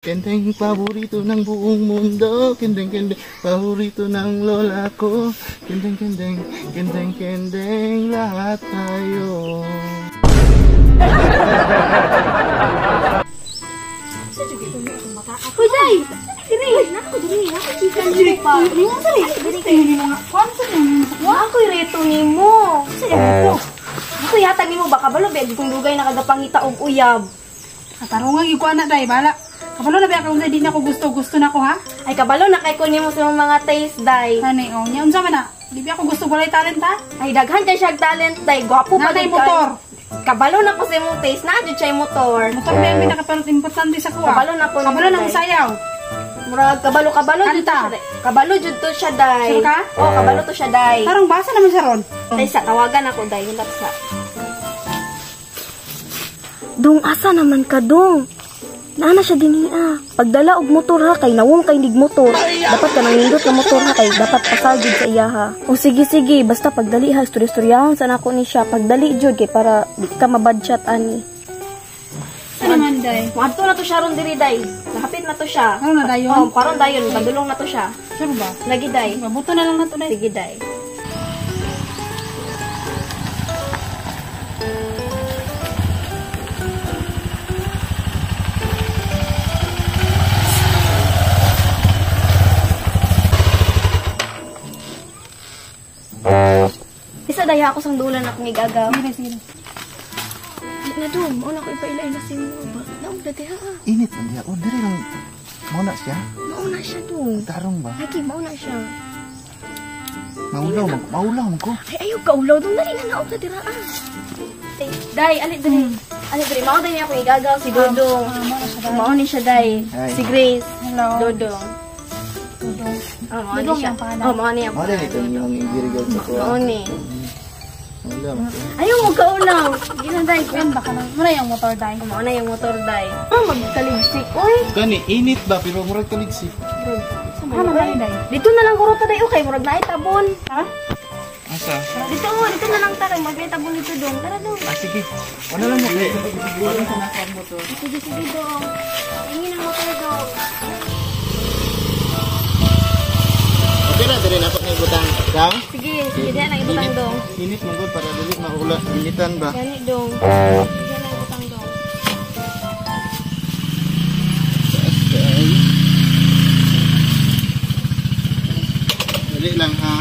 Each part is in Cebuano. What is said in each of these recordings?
Kendeng paborito ng buong mundo. Kendeng kendeng paborito ng lola ko. Kendeng kendeng, kendeng kendeng lahat tayo. Hoy, day! Diri! Nako, diri! Nako, chika nimo pa. Diri kayo nimo nga. Wa ako'y reto nimo. Ako yatag nimo ba kabalo ba kung dugay na kagapangita og uyab. Katarungan gyud ko ana day, bala. Kabalo na ba akong di na ko gusto-gusto na ko ha? Ay kabalo na kay ko nimo sa mga taste day. Ani oh, nya unsa man na? Di ba ako gusto walay talent ha? Ay daghan kay siya talent day, gwapo pa Natay gud motor. Kabalo na ko sa imong taste na jud siya motor. Motor ba ang pinaka-importante sa ko. Kabalo na ko. Kabalo na sayaw. Murag kabalo-kabalo jud to siya. Kabalo jud to siya day. Sure ka? Oh, kabalo to siya day. Tarong basa naman siya ron. Day sa tawagan ako day, hilap sa. Dong asa naman ka dong? Naana siya dinhi ah. Pagdala og motor ha kay nawong kay nig motor. Dapat ka nang nindot nga motor ha kay dapat pasal jud sa iya ha. O sige sige, basta pagdali ha, istorya-istoryahon sa nako ni siya. Pagdali jud kay para di ka mabadchat ani. Ano man day? Moadto na to siya ron diri day. Nahapit na to siya. Karon na dayon? Oh, karon dayon, padulong na to siya. Sure ba? Lagi day. Mabuto na lang nato day. Sige day. Isa daya ako sang dulan akong igagaw. Sige, sige. Na dong, mauna ko ipailay na si mo ba? Naong dati ha. Init man diha. Oh, diri lang. Mauna siya. Mauna siya dong. Tarong ba? Lagi mauna siya. Maulaw man, maulaw man ko. Ay ayaw ka ulaw dong dali na naog na dira ah. Ay, day, ali diri. Ali diri, mao day akong igagaw si Dodong. Mao ni siya day. Si Grace. Hello. Dodong. Dodong. Oh, mao ni Dodong siya. yung pangalan. Oh, mao ni ang Mao pangalan. ito yung igirigaw sa ko. Mao ni. Maulaw man ko. Ayaw mo kaulaw. Sige na day. Yan baka na. Muna yung motor day. Mao na yung motor day. Ah, magkaligsik oy. Kani init ba pero murag kaligsik. Ano ba day? Dito na lang kuruta day okay, murag naay tabon. Ha? Asa? Dito oh, dito na lang ta kay magay tabon dito dong. Tara dong. Ah, sige. Wala lang mo. Wala sa nasa ang motor. Sige sige dong. Tingin ang motor dong. Okay ra diri na ako ni butang. Dang? Sige, sige diha nang ibutang dong. Init man gud para dili maula initan ba. Gani dong. Diha nang ibutang dong. Okay. Dali lang ha.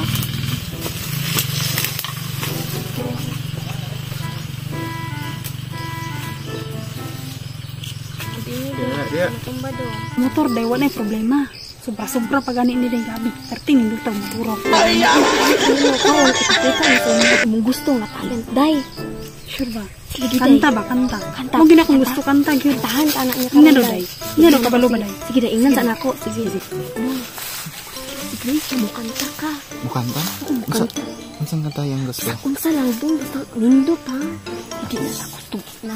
Motor day wala na problema. Sobra-sobra pa gani ni day gabi. Perting nindot ang motor. Ano karon ipakita ni sa imong gusto nga talent day. Sure ba? Sige day. Kanta ba kanta? Kanta. Mo gina kung gusto kanta gyud. Tahan ta na niya Ingnan daw day. Ingnan daw kabalo ba day? Sige day, ingnan sa nako. Sige. Si Grace, mo kanta ka. Mukanta? Oo, mukanta. Unsang kanta yang gusto? Unsa lang dong basta nindot ha. Hindi na sa gusto na.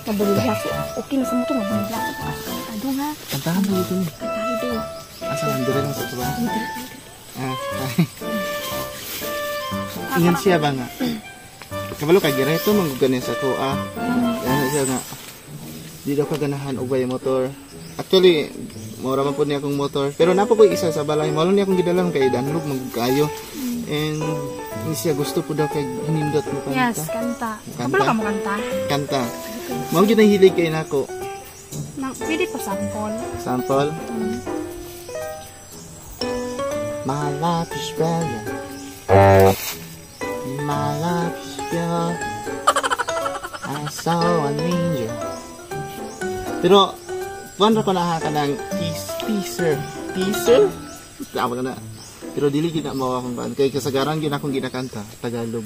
Mabulilya ko. Okay na sa motor, mabulilya ko. Kanta dong ha. Kantahan ba dito? Kantahan dong. Asa lang diri lang sa tuwa? Ah, ay. Ingan siya ba nga? Kabalo kay gireto man gud sa ko ah. Yan siya nga. Di daw kaganahan og bay motor. Actually, mura man pud niya akong motor. Pero napa ko isa sa balay. Malo niya akong gidalan kay danlog man gud kayo. And hindi siya gusto po daw kay hinindot mo kanta. Yes, kanta. Kabalo ka mo kanta? Kanta. Mao gyud ang hilig kay nako. Nang pwede pa sample. Sample? My life is brilliant. My life is pure. I saw an angel. Pero, kuwan ra ko na ka ng teaser. Teaser? Tama ka na. Pero dili gid na mo akong kuan kay kasagaran gid akong ginakanta Tagalog.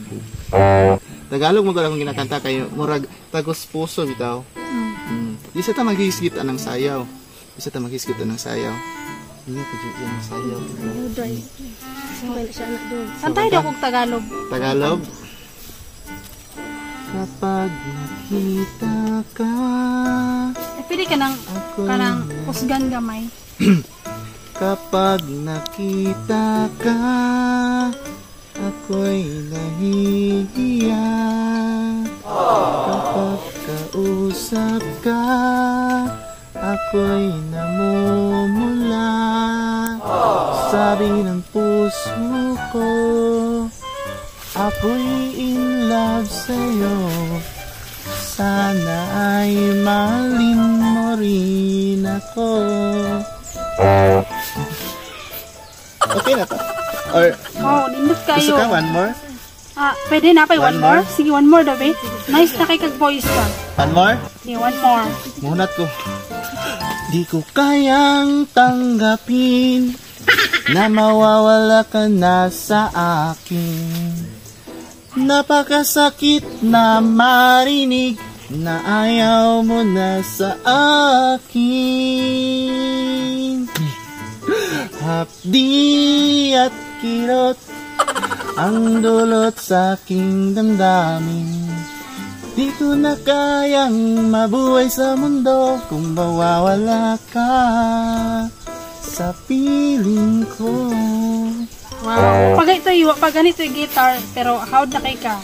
Tagalog mo gud akong ginakanta kay murag tagos puso bitaw. Di sa ta maghisgit anang sayaw. Di sa ta maghisgit anang sayaw. Hindi ko dyan ang sayaw. Day. Sabay na siya na dong. Kantay daw kog Tagalog. Tagalog. Kapag nakita ka, Eh, pwede ka nang kanang kusgan gamay. Kapag nakita ka, ako'y nahihiya. Kapag kausap ka, ako Ako'y namumula. Sabi ng puso ko, ako'y in love sa'yo. Sana ay mahalin mo rin ako. Okay na to? Or Oh, nindot gusto kayo. ka one more? Ah, pwede na pa One one more? more? Sige, one more daw, be. Nice na kay kag voice ka. One more? Sige, one more. Munat ko. Di ko kayang tanggapin na mawawala ka na sa akin. Napakasakit na marinig na ayaw mo na sa akin. Hapdi at kirot ang dulot sa aking damdamin. Di ko na kayang mabuhay sa mundo kung mawawala ka sa piling ko. Wow. Pag ito, pag ganito yung guitar, pero how na kay ka?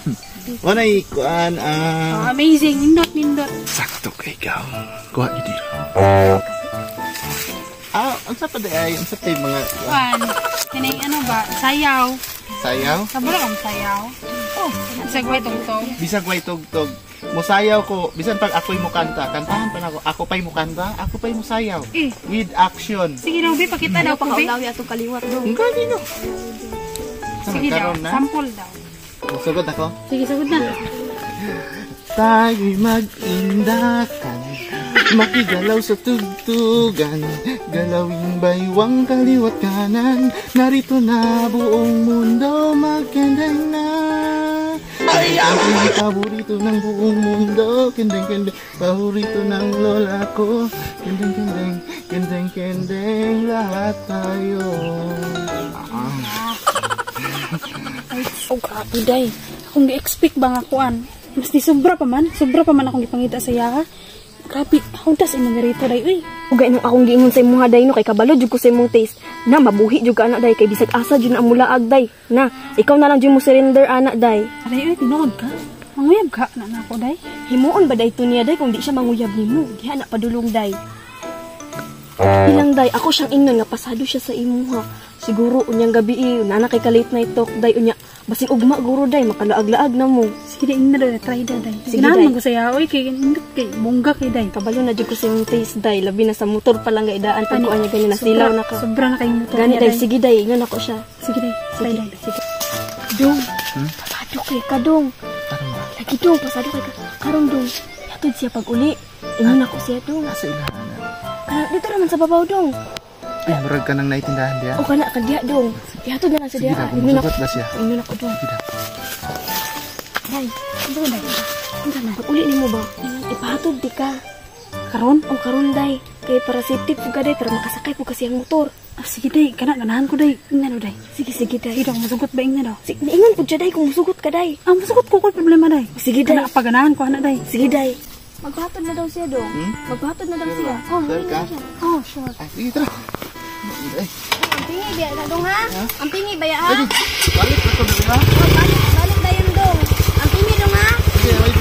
Wanay kuan Oh, amazing. Nindot, nindot. Sakto kay ikaw. Kuha gyud dito. Ah, unsa pa di ay unsa pa mga Kuan. Kini ano ba? Sayaw. Sayaw? Kabalo kang sayaw. Oh, sagway tungtong. Bisag way tugtog. Musayaw ko, bisan pag ako'y mukanta, kantahan pa nako. Ako pa'y mukanta, ako pa'y musayaw. Eh. With action. Sige daw, be, pakita daw ko, be. Pakaulawi atong kaliwat dong. Ang gani no. Sige daw, na. sample daw. Musugot ako. Sige, sagot na. Tayo'y mag-indakan, makigalaw sa tugtugan, galawin baywang kaliwat kanan. Narito na buong mundo, magkendeng na. Ay, ang paborito ng buong mundo, kendeng kendeng, paborito ng lola ko. Kendeng kendeng, kendeng kendeng, lahat tayo. Ah. Oh, grabe, day. Akong gi-expect ba nga kuan? Mas di sobra pa man. Sobra pa man akong gipangita sa iya. Grabe, how does imong rito, day? Uy, Ugay nung akong giingon sa imong day no kay kabalo jud ko sa imong taste. Na mabuhi jud ka ana day kay bisag asa jud na ang mulaag day. Na ikaw na lang jud mo surrender ana day. Aray, uy, tinuod ka. Manguyab ka na nako, day. Himuon ba day to niya day kung di siya manguyab nimo? Diha na padulong day. Ilang day ako siyang ingnon nga pasado siya sa imuha. Siguro unyang gabi eh, nana kay ka late night talk day unya. Basing ugma guro day makalaag-laag na mo. Sige, day, ingna daw, try daw, day. Sige, Ganahan day. man ko sa iya, uy, kay nindot kay bongga kay day. Kabalo na jud ko sa imong taste day, labi na sa motor pa lang gaidaan pag kuan niya ganyan nasilaw na ka. Sobra na kay motor Gani niya, day, sige day, ingon ako siya. Sige, day, try Sige, day. sige. Dong, pasado kay ka dong. Karon ba? Lagi dong, pasado kay ka. Karon dong, hatod siya pag uli. Ingon ako siya dong. Asa ilahana? Kana dito naman sa babaw dong. Ay, murag ka nang naitindahan diya. O kana ka diha dong. Ihatod na lang sa Sige diha. daw, kung Ingon ako. musugot ba siya? Ingon ako dong. Sige daw. Day, Ano day? Ano na? pag uli nimo ba? Ipahatod di ka. Karon? O karon day, kay para safety pud ka day para makasakay pud kasi ang motor. Ah, sige, day, kana ganahan ko, day. Ingna daw, day. Sige, sige day. Sige daw, masugot ba ingna daw? Sige, naingon pud siya day kung musugot ka day. Ah, masugot ko ko'y problema, day. Sige day. Kana paganahan ko ana, day. Sige day. Magpahatod na daw siya dong. Hmm? Magpahatod na daw siya. Oh, sure ka? Oh, sure. Ay, sige, tara. Ay, Ang pingi biya na dong ha? Ang pingi baya ha? balik na to, di ba? Oh, balik, balik dayon dong. Ang pingi dong ha? Sige, wait.